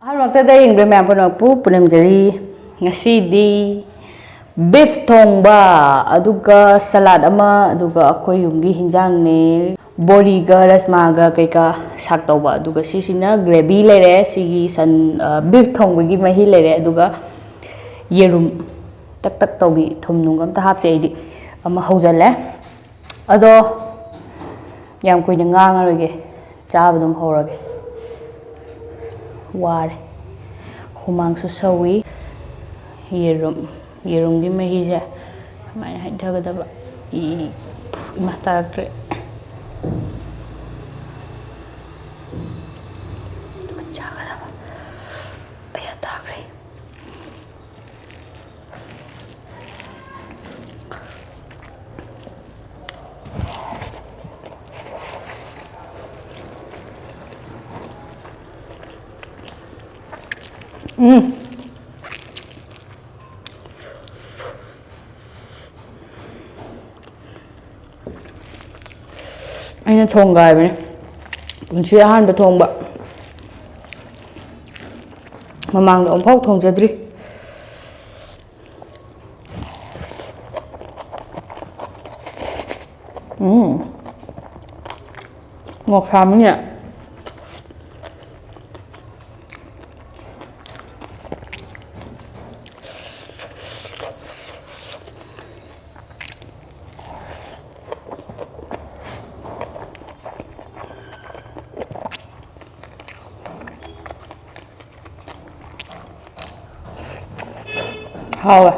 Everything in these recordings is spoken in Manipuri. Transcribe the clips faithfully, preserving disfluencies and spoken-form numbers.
ꯑꯍꯥꯟꯕꯃꯛꯇꯗ ꯌꯦꯡꯕꯤꯔ ꯃꯌꯥꯝ ꯄꯨꯝꯅꯃꯛꯄꯨ ꯄꯨꯅꯝꯖꯔꯤ꯫ ꯉꯁꯤꯗꯤ ꯕꯤꯐ ꯊꯣꯡꯕ, ꯑꯗꯨꯒ ꯁꯂꯥꯗ ꯑꯃ, ꯑꯗꯨꯒ ꯑꯩꯈꯣꯏ ꯌꯨꯝꯒꯤ ꯍꯤꯟꯖꯥꯡꯅꯦ꯫ ꯕꯣꯔꯤꯒ ꯔꯁꯃꯥꯒ ꯀꯩꯀꯥ ꯁꯥꯛ ꯇꯧꯕ, ꯑꯗꯨꯒ ꯁꯤꯁꯤꯅ ꯒ꯭ꯔꯦꯚꯤ ꯂꯩꯔꯦ, ꯁꯤꯒꯤ ꯁꯟ, ꯑ, ꯕꯤꯐ ꯊꯣꯡꯕꯒꯤ ꯃꯍꯤ ꯂꯩꯔꯦ, ꯑꯗꯨꯒ ꯌꯦꯔꯨꯝ ꯇꯛ ꯇꯛ ꯇꯧꯕꯤ, ꯊꯨꯝ ꯅꯨꯡ ꯑꯝꯇ ꯍꯥꯞꯇꯦ ꯑꯩꯗꯤ꯫ ꯑꯃ ꯍꯧꯖꯤꯜꯂꯦ꯫ ꯑꯗꯣ ꯌꯥꯝ ꯀꯨꯏꯅ ꯉꯥꯡꯉꯔꯣꯏꯒꯦ, ꯆꯥꯕ ꯑꯗꯨꯝ ꯍꯧꯔꯒꯦ꯫ ꯋꯥꯔꯦ, ꯍꯨꯃꯥꯡꯁꯨ ꯁꯧꯏ꯫ ꯌꯦꯔꯨꯝ, ꯌꯦꯔꯨꯝꯒꯤ ꯃꯍꯤꯁꯦ ꯁꯨꯃꯥꯏꯅ ꯍꯩꯊꯒꯗꯕ꯫ ꯏ, ꯏꯃꯥ, ꯇꯥꯔꯛꯇ꯭ꯔꯦ꯫ ꯑꯗꯨꯒ ꯆꯥꯒꯗꯕ꯫ ꯑꯌꯥ, ꯇꯥꯈ꯭ꯔꯦ꯫ ꯎꯝ꯫ ꯑꯩꯅ ꯊꯣꯡꯒꯥꯏꯕꯅꯦ꯫ ꯄꯨꯟꯁꯤ ꯑꯍꯥꯟꯕ ꯊꯣꯡꯕ꯫ ꯃꯃꯥꯡꯗ ꯑꯃꯨꯛꯐꯥꯎ ꯊꯣꯡꯖꯗ꯭ꯔꯤ꯫ ꯎꯝ꯫ ꯃꯣꯔꯣꯛ ꯁꯥꯕꯅꯤꯅꯦ꯫ ꯍꯥꯎꯋꯦ꯫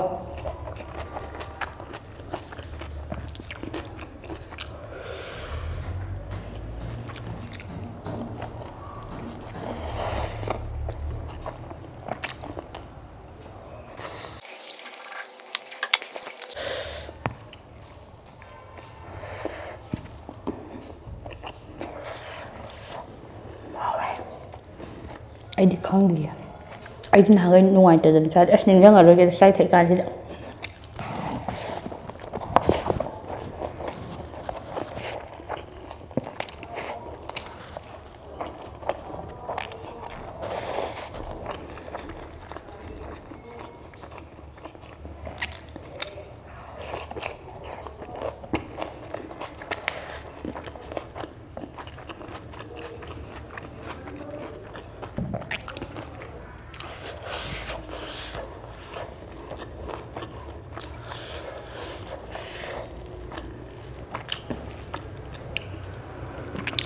ꯑꯩꯗꯤ ꯈꯪꯗꯤꯌꯦ꯫ ꯑꯩꯗꯤ ꯅꯍꯥꯟꯈꯩ ꯅꯨꯡꯉꯥꯏꯇꯗꯅ ꯆꯥꯗꯦ꯫ ꯑꯁ, ꯅꯤꯡꯁꯤꯡꯉꯔꯣꯏꯒꯦꯗ ꯆꯥꯏ ꯊꯛꯏ ꯀꯥꯟꯁꯤꯗ꯫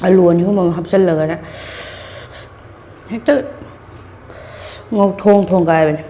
ꯑꯂꯨ ꯑꯅꯤ ꯑꯍꯨꯝ ꯑꯃ ꯍꯥꯞꯆꯤꯜꯂꯒꯅꯦ, ꯍꯦꯛꯇ ꯉꯧꯊꯣꯡ ꯊꯣꯡꯒꯥꯏꯕꯅꯦ꯫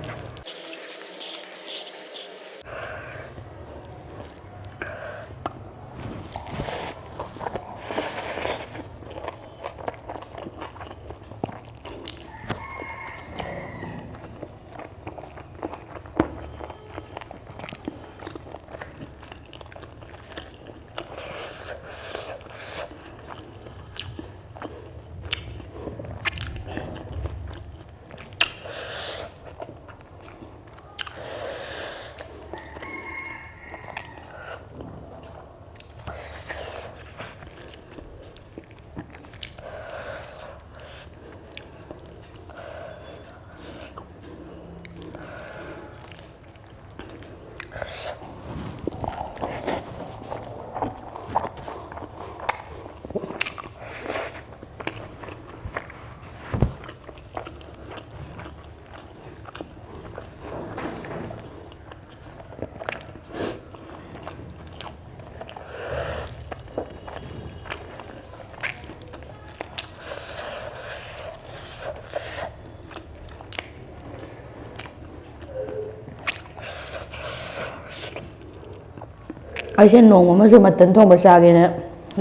ꯑꯩꯁꯦ ꯅꯣꯡꯃ ꯑꯃꯁꯨ ꯃꯇꯟ ꯊꯣꯡꯕ ꯆꯥꯒꯦꯅ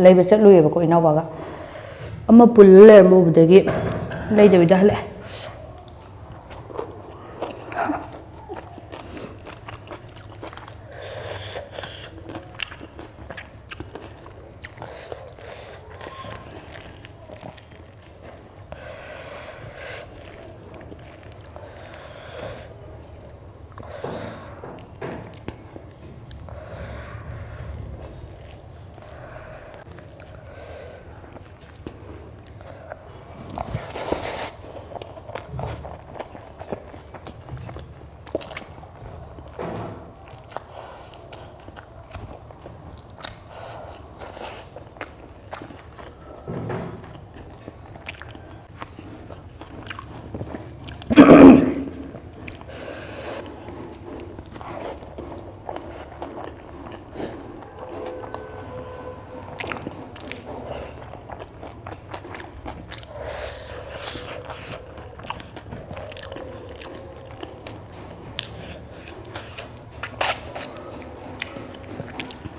ꯂꯩꯕ ꯆꯠꯂꯨꯏꯌꯦꯕꯀꯣ, ꯏꯅꯥꯎꯄꯥꯒ꯫ ꯑꯃ ꯄꯨꯜꯂ ꯂꯩꯔꯝꯕ ꯎꯕꯗꯒꯤ ꯂꯩꯗꯕꯤꯗ ꯍꯜꯂꯛꯑꯦ꯫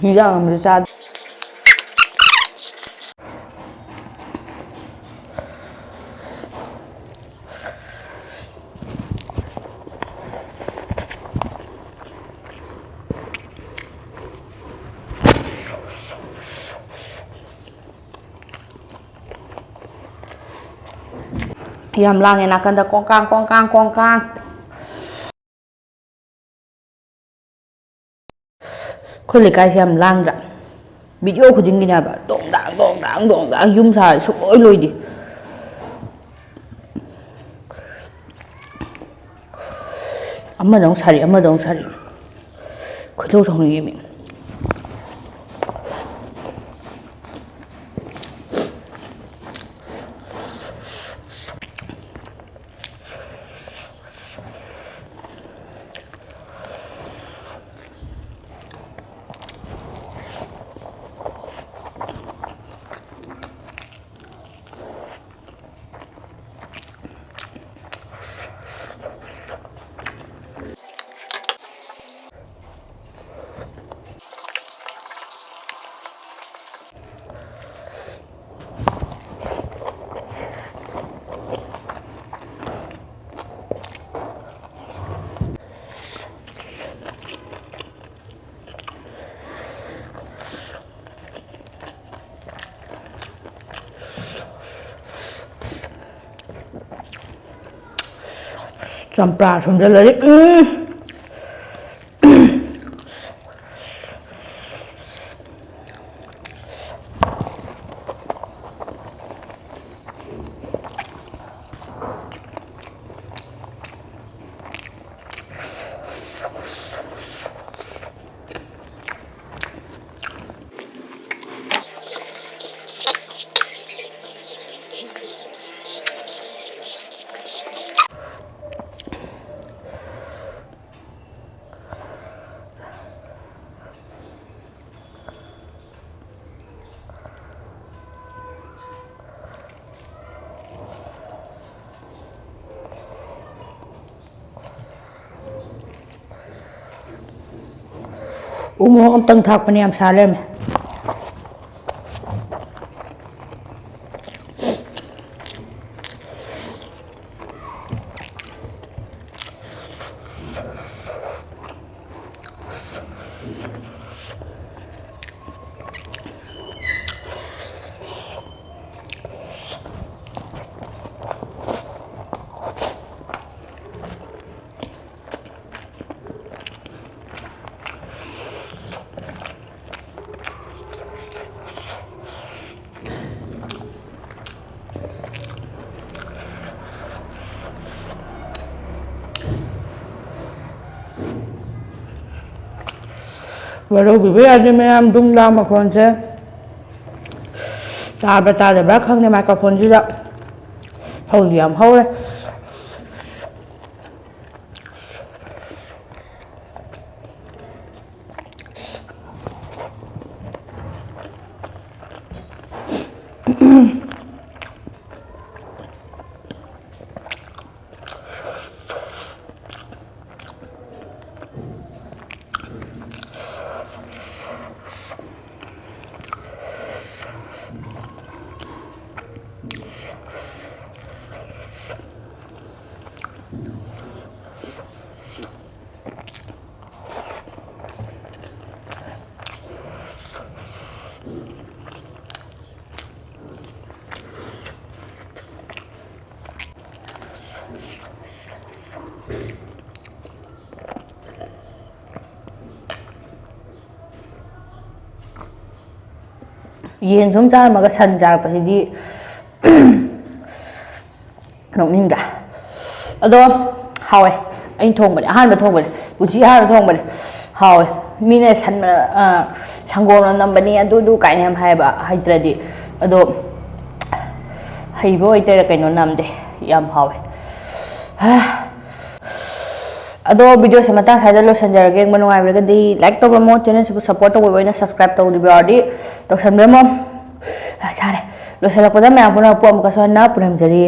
ꯍꯤꯟꯖꯥꯡ ꯑꯃꯁꯨ ꯆꯥꯗꯦ꯫ ꯌꯥꯝ ꯂꯥꯡꯉꯦ ꯅꯥꯀꯟꯗ ꯀꯣꯡꯀꯥꯡ ꯀꯣꯡꯀꯥꯡ ꯀꯣꯡꯀꯥꯡ꯫ ꯑꯩꯈꯣꯏ ꯂꯩꯀꯥꯏꯁꯦ ꯌꯥꯝ ꯂꯥꯡꯗ꯭ꯔꯥ? ꯚꯤꯗꯤꯑꯣ ꯈꯨꯗꯤꯡꯒꯤꯅꯦ ꯍꯥꯏꯕ, ꯗꯣꯡ ꯗꯥꯡ ꯗꯣꯡ ꯗꯥꯡ ꯗꯣꯡ ꯗꯥꯡ, ꯌꯨꯝ ꯁꯥꯔ ꯁꯨꯡꯂꯣꯏ ꯂꯣꯏꯗꯦ꯫ ꯑꯃꯗ ꯑꯃꯨꯛ ꯁꯥꯔꯤ, ꯑꯃꯗ ꯑꯃꯨꯛ ꯁꯥꯔꯤ꯫ ꯈꯣꯏꯗꯧ ꯁꯥꯎꯅꯤꯡꯉꯦ ꯃꯤ꯫ ꯆꯝꯄ꯭ꯔꯥ ꯁꯨꯝꯖꯜꯂꯗꯤ, ꯎꯝ꯫ ꯎ ꯃꯣꯔꯣꯛ ꯑꯝꯇꯪ ꯊꯥꯛꯄꯅꯦ, ꯌꯥꯝ ꯁꯥ ꯂꯩꯔꯝꯃꯦ꯫ ꯋꯥꯔꯧꯕꯤꯕ ꯌꯥꯗꯦ ꯃꯌꯥꯝ, ꯗꯨꯡ ꯗꯥꯡ ꯃꯈꯣꯟꯁꯦ ꯇꯥꯕ꯭ꯔꯥ ꯇꯥꯗꯕ꯭ꯔꯥ ꯈꯪꯗꯦ꯫ ꯃꯥꯏꯀ꯭ꯔꯣꯐꯣꯟꯁꯤꯗ ꯍꯧꯗꯤ ꯌꯥꯝ ꯍꯧꯔꯦ꯫ ꯌꯦꯟ ꯁꯨꯝ ꯆꯥꯔꯝꯃꯒ ꯁꯟ ꯆꯥꯔꯛꯄꯁꯤꯗꯤ ꯅꯣꯛꯅꯤꯡꯗ꯭ꯔꯥ? ꯑꯗꯣ ꯍꯥꯎꯋꯦ꯫ ꯑꯩꯅ ꯊꯣꯡꯕꯅꯦ, ꯑꯍꯥꯟꯕ ꯊꯣꯡꯕꯅꯦ, ꯄꯨꯟꯁꯤ ꯑꯍꯥꯟꯕ ꯊꯣꯡꯕꯅꯦ꯫ ꯍꯥꯎꯋꯦ꯫ ꯃꯤꯅ ꯁꯟ ꯃ-, ꯑ, ꯁꯪꯒꯣꯝꯅ ꯅꯝꯕꯅꯤ, ꯑꯗꯨ ꯑꯗꯨ ꯀꯥꯏꯅ ꯌꯥꯝ ꯍꯥꯏꯌꯦꯕ, ꯍꯩꯇ꯭ꯔꯗꯤ꯫ ꯑꯗꯣ ꯍꯩꯕ ꯑꯣꯏꯇꯣꯏꯔꯥ ꯀꯩꯅꯣ, ꯅꯝꯗꯦ꯫ ꯌꯥꯝ ꯍꯥꯎꯋꯦ꯫ ꯑꯗꯣ video ꯁꯦ ꯃꯇꯥꯡ ꯁ꯭ꯋꯥꯏꯗ ꯂꯣꯏꯁꯤꯟꯖꯔꯒꯦ꯫ ꯌꯦꯡꯕ ꯅꯨꯡꯉꯥꯏꯕꯤꯔꯒꯗꯤ like ꯇꯧꯕꯤꯔꯝꯃꯣ, channel ꯁꯤꯕꯨ support ꯇꯧꯕꯤꯕ ꯑꯣꯏꯅ subscribe ꯇꯧꯗ꯭ꯔꯤꯕ ꯌꯥꯎꯔꯗꯤ ꯇꯧꯁꯟꯕꯤꯔꯝꯃꯣ꯫ ꯑ, ꯁꯥꯔꯦ꯫ ꯂꯣꯏꯁꯤꯜꯂꯛꯄꯗ ꯃꯌꯥꯝ ꯄꯨꯝꯅꯃꯛꯄꯨ ꯑꯃꯨꯛꯀꯁꯨ ꯍꯟꯅ ꯄꯨꯅꯝꯖꯔꯤ꯫